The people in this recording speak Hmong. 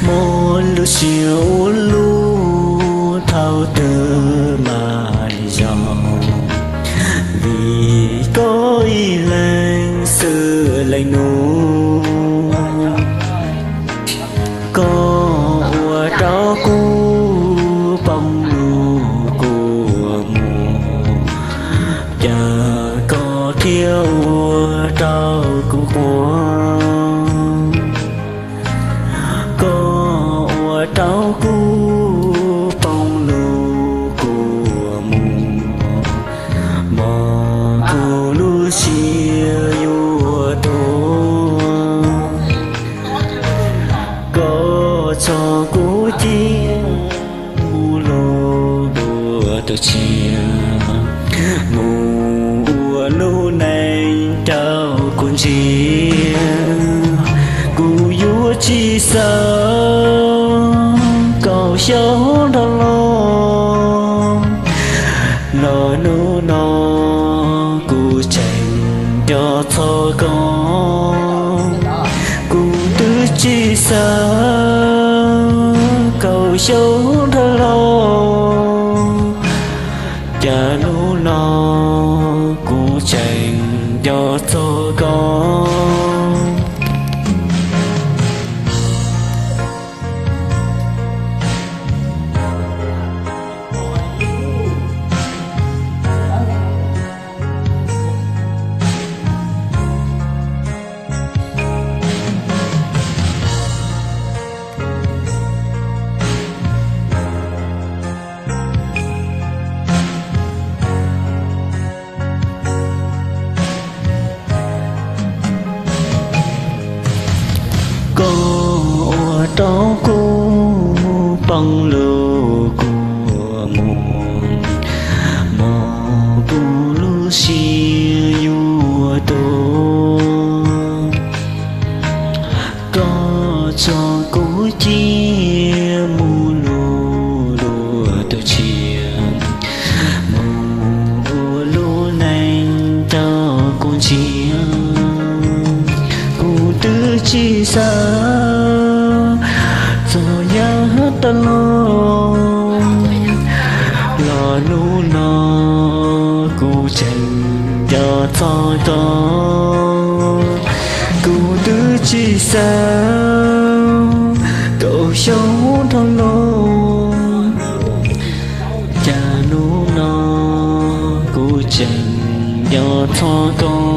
Muaj lub siab ua luaj thaum twg mam li zoo, vim koj ib leeg xwb leej nus. Koj ua rau kuv poob lug kua muag, cas koj thiaj ua rau kuv quaj. Koj ua rau kuv poob lug kua muag, mas kuv lub siab yuav tuag. Koj tso kuv cia mus luag dua tus tshiab, mus ua lub neej rau kuv ntsia. Kuv yuav tsis xav kaum xyoo dhau los, los hnub no kuv tseem nco txog koj. Kuv twb tsis xav kaum xyoo dhau los, cas hnub no kuv tseem nco txog koj. Koj ua rau kuv poob lug kua muag, mas kuv lub siab yuav tuag. Koj tso kuv cia mus luag dua tus tshiab, mus ua lub neej rau kuv ntsia. Kuv twb tsis xav txog yav tas los, los hnub no kuv tseem nco txog koj. Kuv twb tsis xav kaum xyoo dhau los, cas hnub no kuv tseem nco txog koj.